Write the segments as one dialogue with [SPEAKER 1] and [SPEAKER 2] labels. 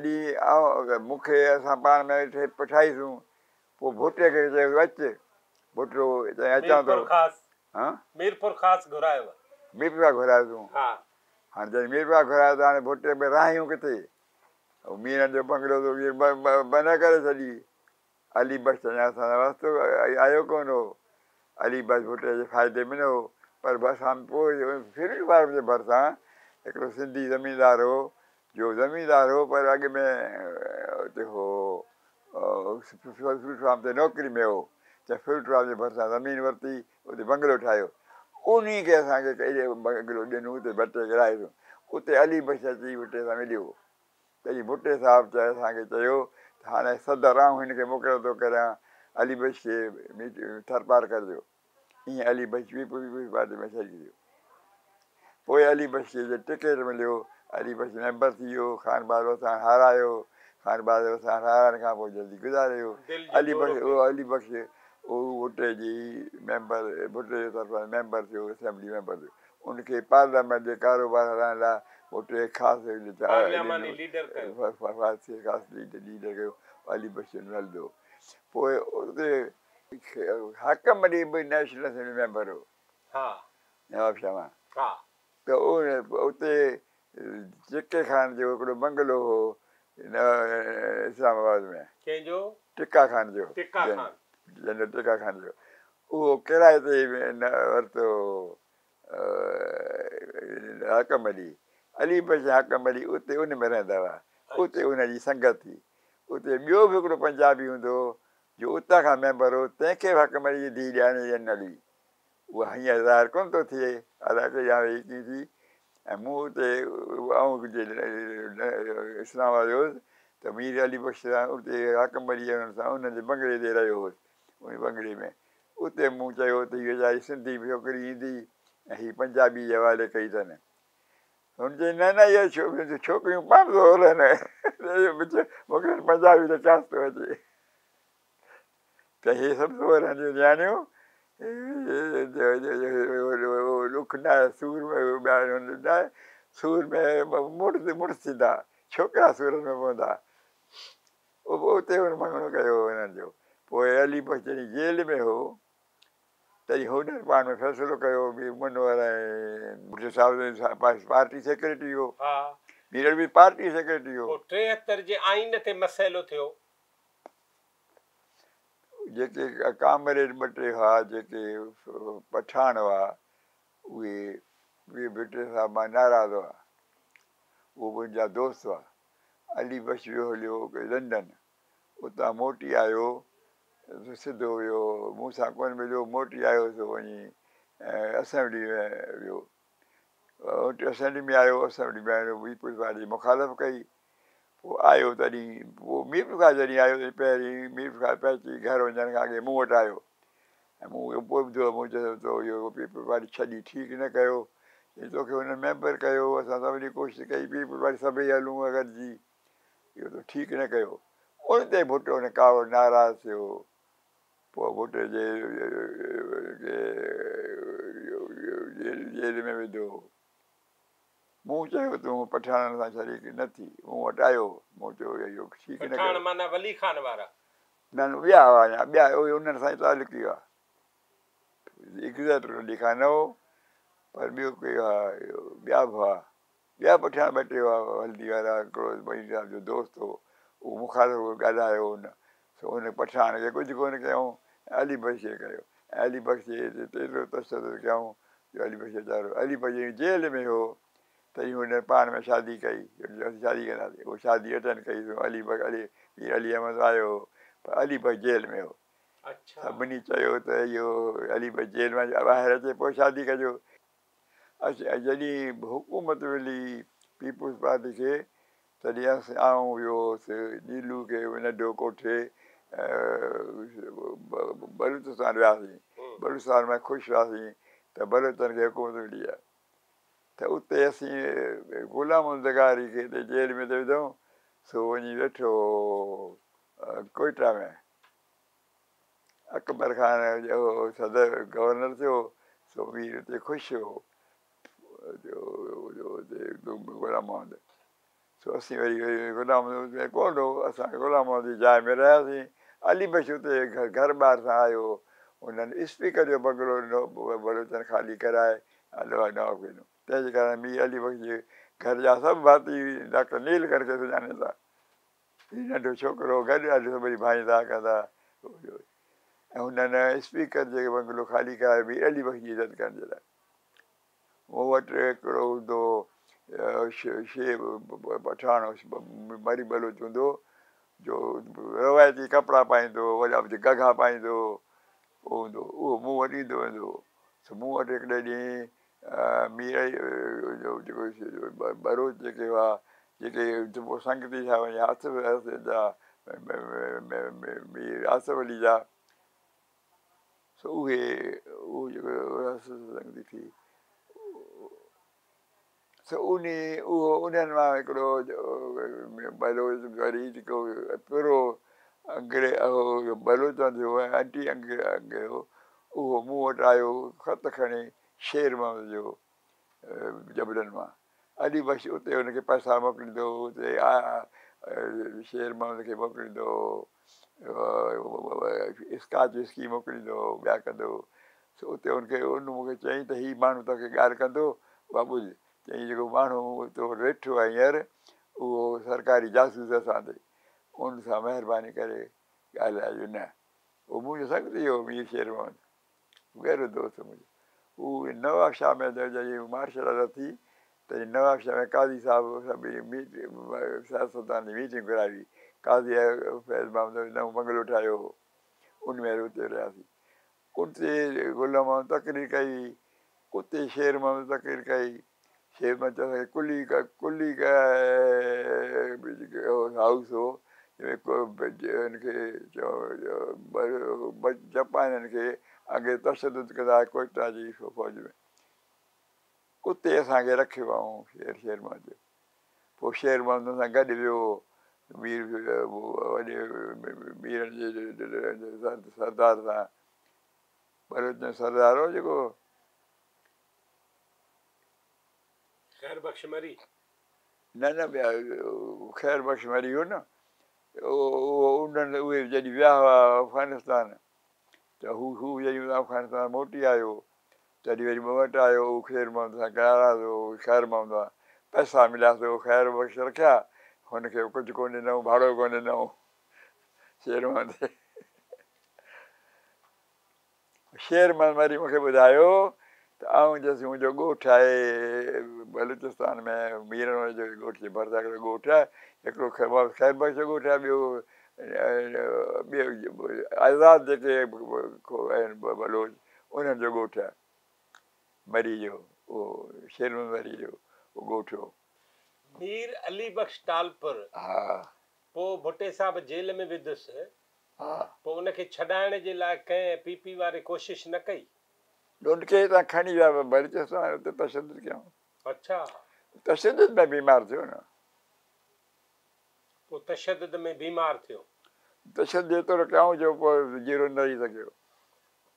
[SPEAKER 1] جڏهن مون کي اسان پاڻ ۾ ويٺي پٺائيسون، پوء ڀٽي کي چيو اچ، ڀٽو چيائين اچان ٿو. ها؟
[SPEAKER 2] ميرپورخاص گهرايو.
[SPEAKER 1] ميرپورخاص گهرايوسون.
[SPEAKER 2] ها.
[SPEAKER 1] هاڻي جڏهن ميرپورخاص گهرايو ته هاڻي ڀٽي ۾ راهيون ڪٿي؟ ميرن جو بنگلو ته مير بند ڪري ڇڏي. علي بخش اڃا اسان سان واسطو آيو ڪونه هو. علي بخش ڀٽي جي فائدي ۾ نه هو، پر اسان پوء فروٽ فارم جي ڀرسان هڪڙو سنڌي زميندار هو، جو زميندار هو پر اڳ ۾ اتي هو فروٽ فارم تي نوڪري ۾ هو، ته فروٽ فارم جي ڀرسان زمين ورتي، اتي بنگلو ٺاهيو. انهي کي اسان کي بنگلو ڏنو، اتي ڀٽي کي رهايوسون. اتي علي بخش اچي ڀٽي سان مليو. تڏهن ڀٽي صاحب اسان کي چيو ته هاڻي صدر آئون هن کي مقرر ٿو ڪريان، علي بخش کي ٿرپارڪر جو. ائين علي بخش پيپلز پارٽي ۾ شريڪ ٿيو. پوء علي بخش کي جڏهن ٽڪيٽ مليو، علي بخش ميمبر ٿي ويو، خان بهادر وساڻ هارايو، خان بهادر وساڻ هارائڻ کان پوء جلدي گذاري ويو. علي بخش اهو علي بخش اهو ڀٽي جي ميمبر ڀٽي جي طرفان ميمبر ٿيو، اسيمبلي ميمبر ٿيو. ان کي پارليامينٽ جي ڪاروبار هلائڻ لاء ڀٽي خاص
[SPEAKER 2] پارلياماني ليڊر ڪيو.
[SPEAKER 1] خاص ليڊر ڪيو، علي بخش هلندو. پوء اتي حاڪم علي به نيشنل اسيمبلي ميمبر هو.
[SPEAKER 2] ها.
[SPEAKER 1] نواب شاهه مان.
[SPEAKER 2] ها.
[SPEAKER 1] ته اتي ٽڪي خان جو هڪڙو بنگلو هو اسلام آباد ۾.
[SPEAKER 2] ڪنهن جو؟
[SPEAKER 1] ٽڪا خان جو.
[SPEAKER 2] ٽڪا خان.
[SPEAKER 1] جنرل ٽڪا خان جو. اهو ڪرائي تي ورتو حاڪم علي. علي بخش حاڪم علي اتي ان ۾ رهندا هئا. اتي ان جي سنگت ٿي. اتي ٻيو به هڪڙو پنجابي هوندو هو جو اتان کان ميمبر هو، تنهن کي به حاڪم علي جي ڌيء ڏياڻي ڏنل هئي. اها هينئر ظاهر ڪونه ٿو ٿئي، الائي ڪيڏانهن ويئي ڪيئن ٿي. ۽ مون اتي آئون جڏهن اسلام آباد ويو هوس ته مير علي بخش سان اتي حاڪم علي انهن سان انهن جي بنگلي تي رهيو هوس، ان بنگلي ۾ اتي مون چيو ته هي ويچاري سنڌي ڇوڪري ايندي ۽ هي پنجابي جي حوالي ڪئي اٿن. هن چيو نه نه اهي ڇوڪريون پاڻ زور آهن، مون کي پنجابي ته چاس ٿو اچي. ته هي سڀ سورن جون نياڻيون ڏک نه آهي سور ۾ نه آهي سور ۾ مڙس مڙس ٿيندا ڇوڪرا سورن ۾ پوندا اتي هن مڱڻو ڪيو هو هنن جو پوء علي بخش جڏهن جيل ۾ هو تڏهن هنن پاڻ ۾ فيصلو ڪيو مير منور ۽ ڀٽو صاحب پارٽي سيڪريٽري هو مير علي پارٽي سيڪريٽري هو.
[SPEAKER 2] پوء 73 جي آئين تي مسئلو ٿيو.
[SPEAKER 1] جيڪي ڪامريڊ ٻه ٽي هئا، جيڪي پٺاڻ هئا، اهي به ڀٽي صاحب مان ناراض هئا. اهي به ان جا دوست هئا. علي بخش ويو هليو لنڊن، اتان موٽي آيو، سڌو ويو، مون سان ڪونه مليو، موٽي آيو سو وڃي اسيمبلي ۾ ويو. اسيمبلي ۾ آيو، اسيمبلي ۾ آيو پيپلز پارٽي جي مخالف ڪئي. پوء آيو تڏهن پوء ميرپورخاص جڏهن آيو تڏهن پهرين ميرپورخاص پهچي گهر وڃڻ کان اڳي مون وٽ آيو ۽ مون اهو پوء ٻڌو مون چيو تو اهو پيپلز پارٽي ڇڏي ٺيڪ نه ڪيو چيائين توکي هنن ميمبر ڪيو اسان سڀني ڪوشش ڪئي پيپلز پارٽي سڀئي هلون گڏجي اهو تو ٺيڪ نه ڪيو ان تي ڀٽو ان ڪاوڙ ناراض ٿيو پوء ڀٽي جي جيل ۾ وڌو. مون چيو تون پٺاڻن سان شريڪ نه ٿي، مون وٽ آيو، مون چيو اهو ٺيڪ نه ڪيو.
[SPEAKER 2] پٺاڻ معنيٰ ولي خان وارا؟
[SPEAKER 1] نه نه ٻيا هئا اڃا ٻيا اهي انهن سان ئي تعلقي هئا. ايگزيڪٽ ولي خان نه هو پر ٻيو ڪوئي هئا ٻيا به هئا. ٻيا پٺاڻ ٻه ٽي هئا هلدي وارا هڪڙو مهيني صاحب جو دوست هو اهو مخالف هو ڳالهايو هن سو ان پٺاڻ کي ڪجهه ڪونه ڪيائون ۽ علي بخش کي ڪيو ۽ علي بخش تي ايترو تشدد ڪيائون جو علي بخش ويچارو علي بخش جڏهن جيل ۾ هو تڏهن هن پاڻ ۾ شادي ڪئي اسين شادي ڪنداسين اهو شادي اٽينڊ ڪئي سو علي بخش علي مير علي احمد آيو هو پر علي بخش جيل ۾ هو سڀني چيو ته اهو علي بخش جيل مان ٻاهر اچي پوء شادي ڪجو. جڏهن حڪومت ملي پيپلز پارٽي کي تڏهن آئون ويو هوس نيلو کي ننڍو ڪوٺي بلوچستان وياسين بلوچستان ۾ خوش هئاسين ته بلوچن کي حڪومت ملي آهي ته اتي اسين غلام محمد لغاري کي اتي جيل ۾ ته وڌائون سو وڃي ويٺو هو ڪوئيٽا ۾ اڪبر خان جو صدر گورنر ٿيو سو مير اتي خوش هو غلام محمد سو سو اسين وري غلام اتي ڪونه هو، اسان غلام محمد جي جاء ۾ رهياسين. علي بخش اتي گهر ٻار سان آيو. انهن اسپيڪر جو بنگلو ڏنو، بلوچن خالي ڪرائي نواب کي ڏنو. تنهن جي ڪارڻ مير علي بخش جي گهر جا سڀ ڀاتي ڊاڪٽر نيلڪنٺ کي سڃاڻن ٿا. هي ننڍو ڇوڪرو گڏ ڏاڍو سڀئي ڀائيندا ڪندا. ۽ هنن اسپيڪر جي بنگلو خالي ڪرائي مير علي بخش جي عزت ڪرڻ جي لاء. مون وٽ هڪڙو هوندو پٺاڻ مري بلوچ هوندو جو روايتي ڪپڙا پائيندو هو، وڏا گگها پائيندو هو، هوندو اهو مون وٽ ايندو ويندو هو. سو مون وٽ هڪڙي ڏينهن مير جو جيڪو ٻروچ جيڪي هئا، جيڪي پوء سنگتي ٿيا وڃي آصف جا، مير آصف علي جا، سو اهي اهو جيڪو سنگتي ٿي، سو انهي اهو انهن مان هڪڙو بلوچ وري جيڪو پرو انگريز اهو بلوچان ٿيو ۽ اينٽي انگريز هو، اهو مون وٽ آيو خط کڻي شير محمد جو جبلن مان. علي بخش اتي هن کي پئسا موڪليندو هو، اتي شير محمد کي موڪليندو هو، اسڪاچ وسڪي موڪليندو هو، ٻيا ڪندو هو. سو اتي هن کي ان مون کي چيائين ته هي ماڻهو توکي ڳالهه ڪندو، اها ٻڌ. چيائين جيڪو ماڻهو تو وٽ ويٺو آهي هينئر، اهو سرڪاري جاسوس اسان تي، ان سان مهرباني ڪري ڳالهائجو نه. اهو منهنجو سنگتي هو مير شير محمد. گهرو دوست منهنجو. هو نوابشاهه ۾ جڏهن مارشل لا ٿي، تڏهن نوابشاهه ۾ قاضي صاحب سڀني سياستدانن جي ميٽنگ گهرائي هئي. قاضي فيض محمد نئون بنگلو ٺاهيو هو، ان ۾ اتي رهياسين. اتي غلام محمد تقرير ڪئي، اتي شير محمد تقرير ڪئي. شير محمد چيو اسان کي ڪلي ڪلي هائوس هو، جنهن ۾ هن کي جپانين کي انگريز تشدد ڪندا هئا ڪوئٽا جي فوج ۾، اتي اسان کي رکيو هئائون شير محمد چيو. پوء شير محمد سان گڏ ويو مير وڏي ميرن جي سردار سان، بلوچن سردار هو جيڪو
[SPEAKER 2] خير بخش مري.
[SPEAKER 1] نه نه ٻيا خير بخش مري هو نه، اهو انهن اهي جڏهن ويا هئا افغانستان ته هو هو جڏهن افغانستان موٽي آيو تڏهن وري مون وٽ آيو. اهو خير محمد سان ناراض هو. خير محمد سان پئسا مليا سو خير بخش رکيا، هن کي ڪجهه ڪونه ڏنائون، ڀاڙو ڪونه ڏنائون شير محمد. شير محمد مري مون کي ٻڌايو ته آئون جيسين منهنجو ڳوٺ آهي بلوچستان ۾ ميرن واري جو ڳوٺ جي ڀرسان هڪڙو ڳوٺ آهي، هڪڙو خير بخش جو ڳوٺ آهي، ٻيو ٻيو آزاد جيڪي آهن بلوچ انهن جو ڳوٺ آهي مري جو، اهو شير محمد مري جو ڳوٺ هو.
[SPEAKER 2] مير علي بخش ٽالپر پوء ڀٽي صاحب جيل ۾ وڌس. پوء ان کي ڇڏائڻ جي لاء ڪنهن پي پي واري ڪوشش نه ڪئي؟
[SPEAKER 1] ان کي هتان کڻي ويا بلوچستان، اتي تشدد ڪيائون.
[SPEAKER 2] اڇا.
[SPEAKER 1] تشدد ۾ بيمار ٿيو نه.
[SPEAKER 2] پوء تشدد ۾ بيمار ٿيو.
[SPEAKER 1] تشدد ايترو ڪيائون جو پوء جيئرو نه رهي سگهيو.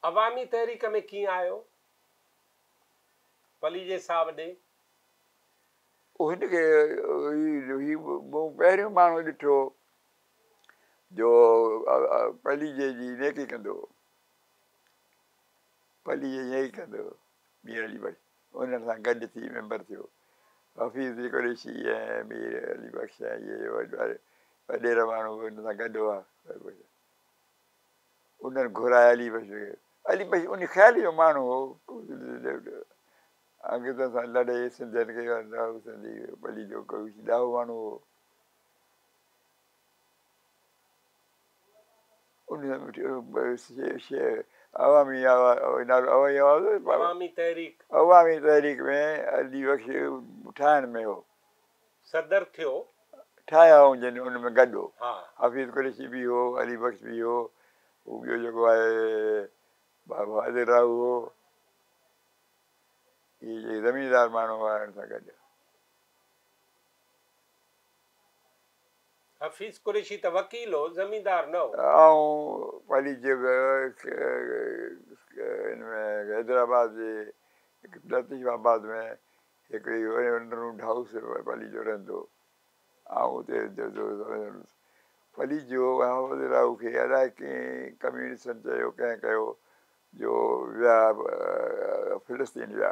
[SPEAKER 2] عوامي تحريڪ ۾ ڪيئن آيو پليجي صاحب ڏي؟
[SPEAKER 1] هن کي هي مون پهريون ماڻهو ڏٺو جو پليجي جي نيڪي ڪندو هو، پليجي جي نيڪي ڪندو هو. مير علي بخش انهن سان گڏ ٿي ميمبر ٿيو. حفيظ قريشي ۽ مير علي بخش ۽ اهي وڏيرا ماڻهو به انهن سان گڏ هئا. انهن گهرائي علي بخش کي. علي بخش ان خيال جو ماڻهو هو، انگريزن سان لڙي سنڌين کي سنڌي پليجو ڏاهو ماڻهو هو. عوامي
[SPEAKER 2] عوامي تحريڪ.
[SPEAKER 1] عوامي تحريڪ ۾ علي بخش ٺاهڻ ۾ هو.
[SPEAKER 2] صدر ٿيو.
[SPEAKER 1] ٺاهيا هئائون جن ان ۾ گڏ هو. حفيظ قريشي به هو، علي بخش به هو، هو ٻيو جيڪو آهي بابا فاضل راهو هو. اهي جيڪي زميندار ماڻهو هئا ان سان گڏ.
[SPEAKER 2] حفيظ قريشي ته وڪيل هو، زميندار نه هو.
[SPEAKER 1] آئون پليجي ان ۾ حيدرآباد جي لطيف آباد ۾ هڪڙي انڊرگرائونڊ هائوس پليجو رهندو هو. آئون اتي پليجو حافظ راهو کي الائي ڪنهن ڪميونسٽن چيو ڪنهن ڪيو جو ويا فلسطين ويا.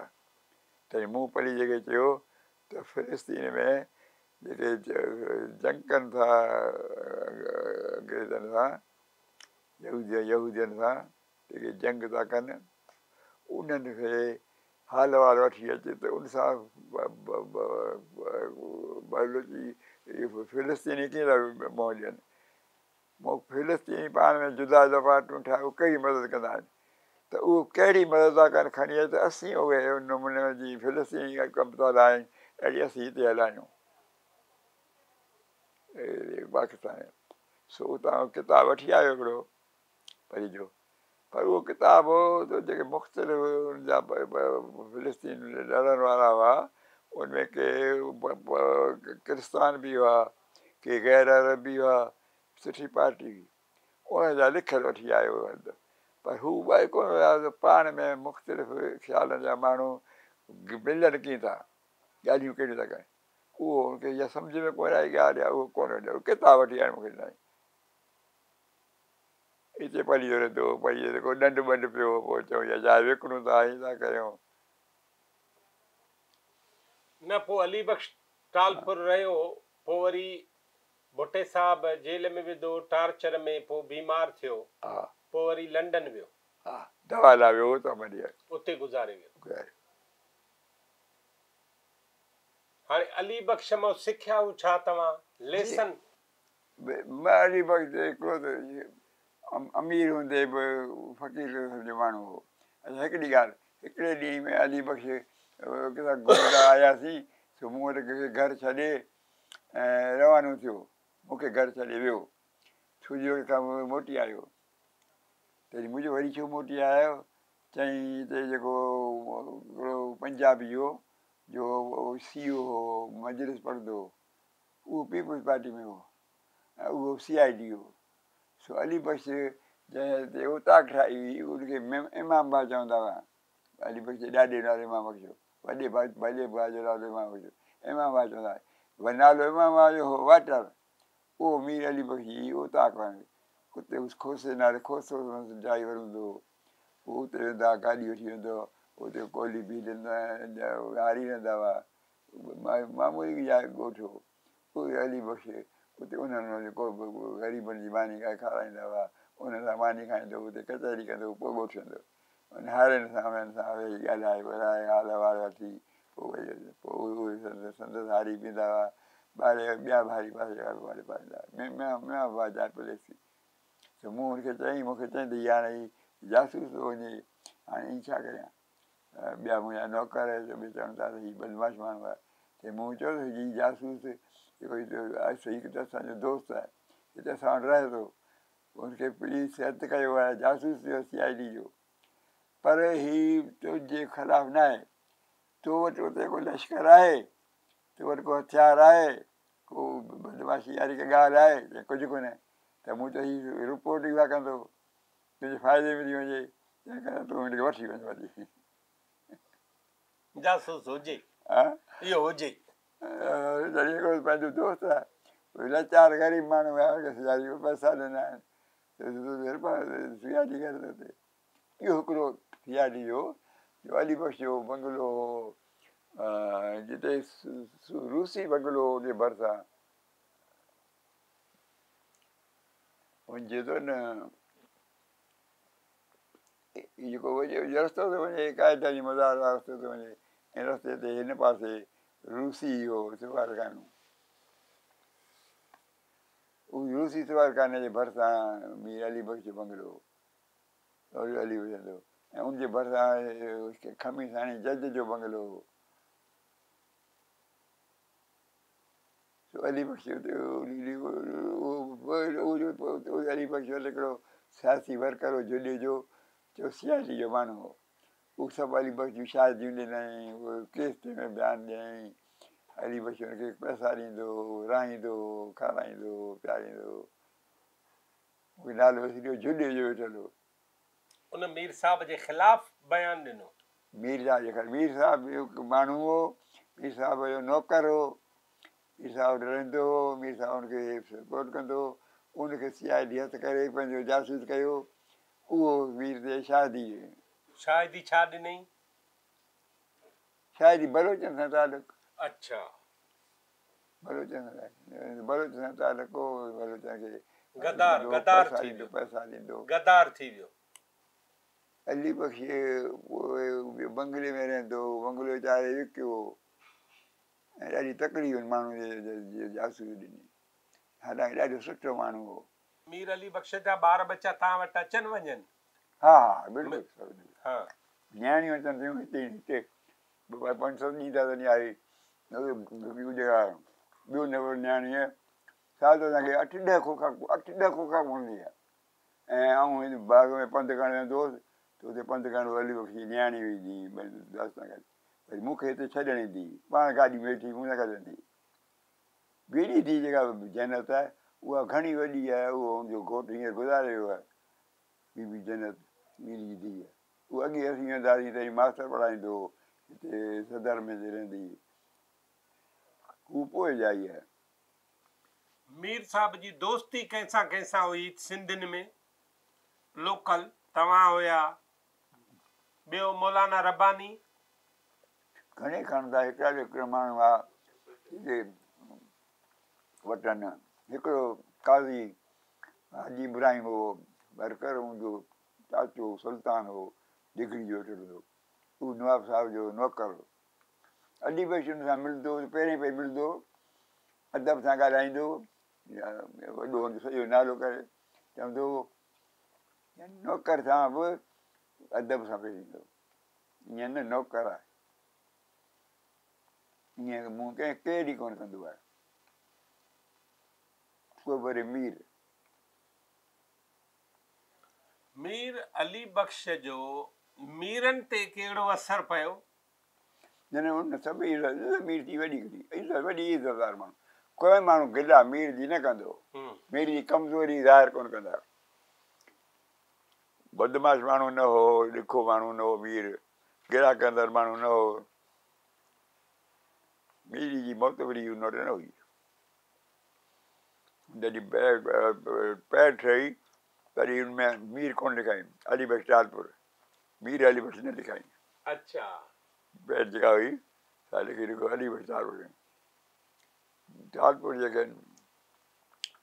[SPEAKER 1] تڏهن مون پليجي کي چيو ته فلسطين ۾ جيڪي جنگ ڪن ٿا انگريزن سان، يهودين سان جيڪي جنگ ٿا ڪن، انهن کي حال احوال وٺي اچ ته ان سان بلوچي فلسطيني ڪيئن ٿا منهن ڏين. فلسطيني پاڻ ۾ جدا جدا پارٽيون ٺاهي اهي ڪهڙي مدد ڪندا آهن ته اهو ڪهڙي مدد ٿا ڪن کڻي اچ ته اسين اهي ان نموني جي فلسطيني ڪم ٿا هلائين اهڙي اسين هتي هلايون پاڪستان ۾. سو اتان ڪتاب وٺي آيو هڪڙو پليجو، پر اهو ڪتاب هو ته جيڪي مختلف ان جا فلسطين لڙڻ وارا هئا ان ۾ ڪي ڪرستان به هئا، ڪي غير عرب به هئا، سٺي پارٽي هئي، ان جا لکيل وٺي آيو هو. پر هو ٻئي ڪونه هيا ته پاڻ ۾ مختلف خيالن جا ماڻهو ملن ڪيئن ٿا، ڳالهيون ڪهڙيون ٿا ڪن، اهو هن کي يا سمجهه ۾ ڪونه آئي ڳالهه يا اهو ڪونه ڏنو، ڪتاب وٺي آڻي مون کي ڏنائين. هتي پليجو رهندو هو، پليجي تي ڪو ڏنڊ ٻنڊ پيو هو، پوء چئون يا جاء وڪڻون ٿا، ائين ٿا ڪريون.
[SPEAKER 2] نه پوء علي بخش ٽالپر رهيو، پوء وري ڀٽي صاحب جيل ۾ وڌو، ٽارچر ۾ پوء بيمار ٿيو، پوء وري لنڊن ويو.
[SPEAKER 1] ها، دوا لاء ويو هو ته مري آيو.
[SPEAKER 2] اتي گذاري ويو. گذاري. هاڻي علي بخش مان سکيا هو ڇا توهان؟ ليسن.
[SPEAKER 1] مان علي بخش تي هڪڙو ته امير هوندي به فقير قسم جو ماڻهو هو. اڇا هڪڙي ڳالهه، هڪڙي ڏينهن ۾ علي بخش ڪٿان گهمندا آياسين سو مون وٽ گهر ڇڏي ۽ روانو ٿيو. مون کي گهر ڇڏي ويو. ٿوري وقت کان پوء موٽي آيو. تڏهن مون چيو وري ڇو موٽي آيو؟ چيائين هتي جيڪو هڪڙو پنجابي هو جو سي او هو مجلس پڙهندو هو. اهو پيپلز پارٽي ۾ هو ۽ اهو سي I D هو. سو علي بخش جنهن هتي اوطاق ٺاهي هئي ان کي امام باغ چوندا هئا. علي بخش جي ڏاڏي جو نالو امام بخش هو. وڏي ڀاء وڏي ڀاء جو نالو امام بخش هو. امام باغ چوندا هئا. نالو امام باغ جو هو واٽر. اهو مير علي بخش جي اوطاق هئي. اتي کوسي نالي کوسو سندس ڊرائيور هوندو هو. هو اتي ويندا هئا گاڏي وٺي ويندو هو. اتي ڪولهي ڀيل هاري رهندا هئا. معمولي جاء ڳوٺ هو. اهي علي بخش اتي انهن وٽ ڪو به غريبن جي ماني کارائيندا هئا. انهن سان ماني کائيندو هو، اتي ڪچهري ڪندو هو، پوء ڳوٺ ويندو هو. انهن هارين سان انهن سان ويهي ڳالهائي ٻولهائي حال احوال وٺي پوء وري پوء اهي سندس هاري به ايندا هئا. ٻاري ٻيا به هاري پاسي وارا به ايندا هئا. ميان ميان بابا جاء پليس ٿي. سو مون هن کي چيائين مون کي چيائين ته هي هاڻي هي جاسوس ٿو وڃي هاڻي ائين ڇا ڪريان؟ ٻيا منهنجا نوڪر به چون ٿا ته هي بدمعاش ماڻهو آهي. ته مون چيو ته هي جاسوس هڪ ته اسان جو دوست آهي، هتي اسان وٽ رهي ٿو، هن کي پوليس هٿ ڪيو آهي جاسوس جو سي I D جو، پر هي تنهنجي خلاف ناهي، تو وٽ اتي ڪو لشڪر آهي، تو وٽ ڪو هٿيار آهي، ڪو بدمعاشي واري ڪا ڳالهه آهي؟ چيائين ڪجهه ڪونهي. ته مون چيو هي رپورٽ اها ڪندو. تنهنجي فائدي ۾ ٿي وڃي، تنهن ڪري تون هن کي وٺي وڃ ڀلي.
[SPEAKER 2] جاسوس هجي، اهو هجي.
[SPEAKER 1] جڏهن هڪڙو پنهنجو دوست آهي، لاچار غريب ماڻهو آهي، هن کي سياري ۾ پئسا ڏنا آهن، سي I D ڪري ٿو اتي. اهو هڪڙو سي I D جو جو علي بخش جو بنگلو هو، جتي روسي بنگلو هو ان جي ڀرسان. وڃجي ٿو نه جيڪو وڃي رستو ٿو وڃي قائد جي مزار وارو رستو ٿو وڃي ان رستي تي هن پاسي روسي هو سفارتخانو اهو روسي سفارتخاني جي ڀرسان مير علي بخش جو بنگلو هو علي بخش ۽ ان جي ڀرسان خميساڻي جج جو بنگلو هو. علي بخش علي بخش وٽ هڪڙو سياسي ورڪر هو جهڏي جو جو سي I D جو ماڻهو هو اهو سڀ علي بخش جون شاهديون ڏنائين اهو ڪيس ۾ بيان ڏنائين علي بخش هن کي پئسا ڏيندو هو رهائيندو هو کارائيندو هو پياريندو هو مون کي نالو وسري ويو جهڏي جو ويٺل هو.
[SPEAKER 2] ان مير صاحب جي خلاف بيان ڏنو.
[SPEAKER 1] مير صاحب جي خلاف مير صاحب هڪ ماڻهو هو مير صاحب جو نوڪر هو. مير صاحب وٽ رهندو هو، مير صاحب ان کي سپورٽ ڪندو هو، ان کي سي I D هٿ ڪري پنهنجو جاسوس ڪيو، اهو مير تي شاهدي.
[SPEAKER 2] شاهدي ڇا ڏنئي؟
[SPEAKER 1] شاهدي بلوچن سان تعلق.
[SPEAKER 2] اڇا.
[SPEAKER 1] بلوچن سان بلوچن سان تعلق هو، بلوچن کي
[SPEAKER 2] غدار غدار ٿي ويو،
[SPEAKER 1] پئسا ڏيندو،
[SPEAKER 2] غدار ٿي ويو.
[SPEAKER 1] علي بخش پوء بنگلي ۾ رهندو هو، بنگلو ويچاري وڪيو ۽ ڏاڍي تڪڙي هن ماڻهو جي جاسوسي ڏني، حالانڪه ڏاڍو سٺو ماڻهو هو.
[SPEAKER 2] مير علي بخش جا ٻار ٻچا توهان وٽ اچن وڃن؟
[SPEAKER 1] ها ها بلڪل. ها نياڻيون اچن ٿيون هتي هتي پنج ست ڏينهن ٿا ته نياري جيڪا ٻيو نمبر نياڻي آهي سا ته اسان کي اٺ ڏهه کوکا اٺ ڏهه کوکا پوندي آهي ۽ آئون هن باغ ۾ پنڌ ڪرڻ ويندو هوس ته اتي پنڌ ڪرڻ علي بخش جي نياڻي ويندي هئي دوست سان گڏ وري مون کي هتي ڇڏڻ ايندي هئي پاڻ گاڏي ۾ ويٺي مون سان گڏ ويندي هئي. ٻي ڌيء جيڪا جنت آهي اها گهڻي وڏي آهي اهو ان جو گهوٽ هينئر گذاري ويو آهي بي بي جنت مير جي ڌيء اهو اڳي اسين ويندا هئاسين تڏهن ماستر پڙهائيندو هو هتي صدر ۾ رهندي هئي هو پوء ڄائي آهي.
[SPEAKER 2] مير صاحب جي دوستي ڪنهن سان ڪنهن سان هئي سنڌين ۾ لوڪل توهان هيا ٻيو مولانا رباني.
[SPEAKER 1] گهڻي کڻ ته هڪڙا به هڪڙا ماڻهو هئا جيڪي وٽن هڪڙو قاضي حاجي ابراهيم هو ورڪر ان جو چاچو سلطان هو ڊگهڙي جو ويٺل هو اهو نواب صاحب جو نوڪر هو علي بخش ان سان ملندو هو پهرين پئي ملندو هو ادب سان ڳالهائيندو هو وڏو هن جو سڄو نالو ڪري چوندو هو نوڪر سان به ادب سان پيش ايندو هو ائين نه نوڪر آهي ائين مون ڪنهن ڪير ئي ڪونه ڪندو آهي پوء وري مير.
[SPEAKER 2] مير علي بخش جو ميرن تي ڪهڙو اثر پيو؟
[SPEAKER 1] جڏهن ان سڀئي عزت مير جي وڏي ڪئي، عزت وڏي عزتدار ماڻهو، ڪوئي ماڻهو گلا مير جي نه ڪندو، مير جي ڪمزوري ظاهر ڪونه ڪندا. بدمعاش ماڻهو نه هو، ڏکو ماڻهو نه هو مير، گلا ڪندڙ ماڻهو نه هو. مير جي معتبري ان وٽ نه هئي. جڏهن پير ٺهي تڏهن ان ۾ مير ڪونه لکائين، علي بخش ٽالپر، مير علي بخش نه لکائين.
[SPEAKER 2] اڇا.
[SPEAKER 1] پير جيڪا هئي سا لکي رڳو علي بخش ٽالپر. ٽالپر جيڪي آهن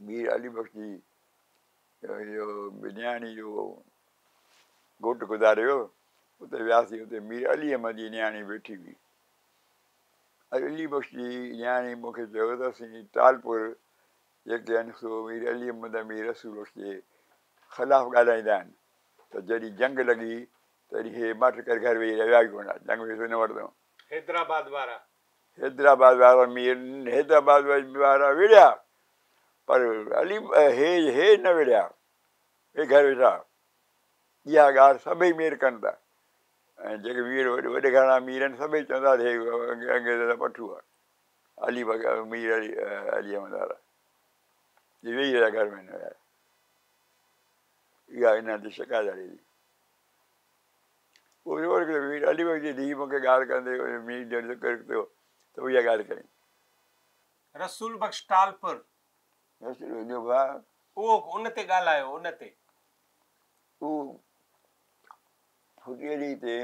[SPEAKER 1] مير علي بخش جي اهو نياڻي جو گهوٽ گذاري ويو، اتي وياسين اتي مير علي احمد جي نياڻي ويٺي هئي. علي بخش جي نياڻي مون کي چيو ته اسين ٽالپر جيڪي آهن سو مير علي احمد ۽ مير رسول بخش جي خلاف ڳالهائيندا آهن ته جڏهن جنگ لڳي تڏهن هي ماٺ ڪري گهر ويهي رهيا ويا ئي ڪونه جنگ ۾ حصو نه ورتائون.
[SPEAKER 2] حيدرآباد وارا.
[SPEAKER 1] حيدرآباد وارا مير حيدرآباد وارا وڙهيا پر علي هي هي نه وڙهيا هي گهر ويٺا اها ڳالهه سڀئي مير ڪن ٿا ۽ جيڪي مير وڏي وڏي گهراڻا مير آهن سڀئي چوندا ته هي انگريز جا پٺو آهي علي مير علي علي احمد وارا جي ويهي رهيا گهر ۾ نه ويا اها انهن تي شڪايت هلي ٿي پوء وري مير علي بخش جي ڌيء مون کي ڳالهه ڪندي مير جو ذڪر ٿيو ته اها ڳالهه ڪئي.
[SPEAKER 2] رسول بخش ٽالپر.
[SPEAKER 1] رسول جو ڀاء.
[SPEAKER 2] اهو ان تي ڳالهايو ان تي.
[SPEAKER 1] اهو ڦليلي تي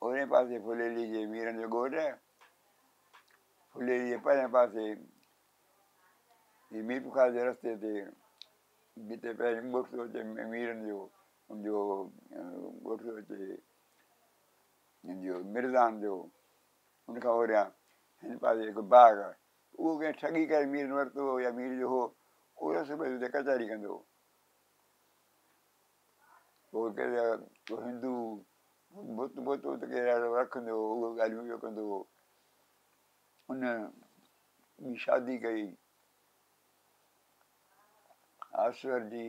[SPEAKER 1] اورئين پاسي ڦليلي جي ميرن جو ڳوٺ آهي. ڦليلي جي پرئين پاسي هي ميرپورخاص جي رستي تي جتي پهرين ڳوٺ ٿو اچي ميرن جو ان جو ڳوٺ ٿو اچي ان جو مرزان جو ان کان اوريان هن پاسي هڪ باغ آهي اهو ڪنهن ٺڳي ڪري ميرن ورتو هو يا مير جو هو اهو رستو پئي اتي ڪچهري ڪندو هو. پوء ڪهڙا هندو بت بت ات ڪهڙا رکندو هو اهي ڳالهيون پيو ڪندو هو. ان ٻي شادي ڪئي آسر جي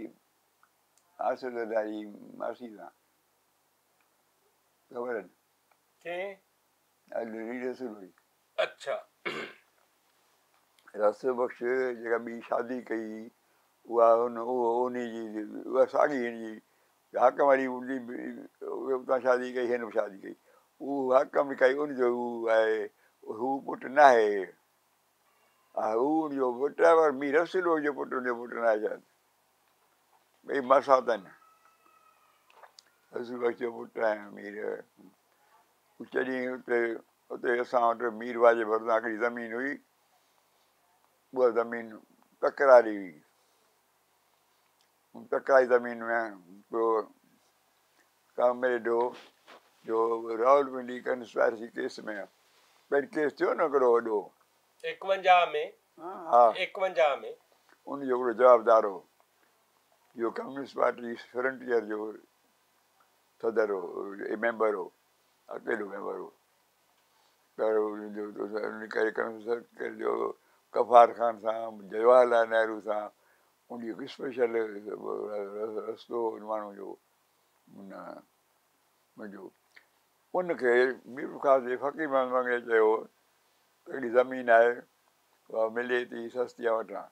[SPEAKER 1] آصف زرداري جي ماسي سان خبر آهي.
[SPEAKER 2] ڪنهن؟
[SPEAKER 1] علي رسول بخش.
[SPEAKER 2] اڇا.
[SPEAKER 1] رسول بخش جيڪا ٻي شادي ڪئي اها هن اهو انهي جي اها ساڳي هن جي حاڪم علي اتان شادي ڪئي هن به شادي ڪئي اهو حاڪم به ڪئي ان جو هو آهي هو پٽ ناهي، هو ان جو پٽ آهي پر مير رسول بخش جو پٽ ان جو پٽ ناهي شايد. ٻئي ماسات آهن. رسول بخش جو پٽ آهي مير. جڏهن اتي اتي اسان وٽ مير واهه جي ڀرسان هڪڙي زمين هئي، اها زمين تڪراري هئي. تڪراري زمين ۾ هڪڙو ڪامريڊ هو جو راولپنڊي ڪنسپائرسي ڪيس ۾ پهرين ڪيس ٿيو نه هڪڙو وڏو.
[SPEAKER 2] 51 ۾.
[SPEAKER 1] ها.
[SPEAKER 2] 51 ۾.
[SPEAKER 1] ان جو هڪڙو جوابدار هو جو ڪميونسٽ پارٽي فرنٽيئر جو صدر هو، ميمبر هو، اڪيلو ميمبر هو. پر ان ڪري ڪميونسٽ جو غفار خان سان، جواهر لال نهرو سان ان جو هڪ اسپيشل رستو هو ان ماڻهو جو، منهنجو. ان کي ميرپورخاص جي فقير محمد مڱريي چيو ته هڪڙي زمين آهي، اها ملي ٿي سستي آ وٺان.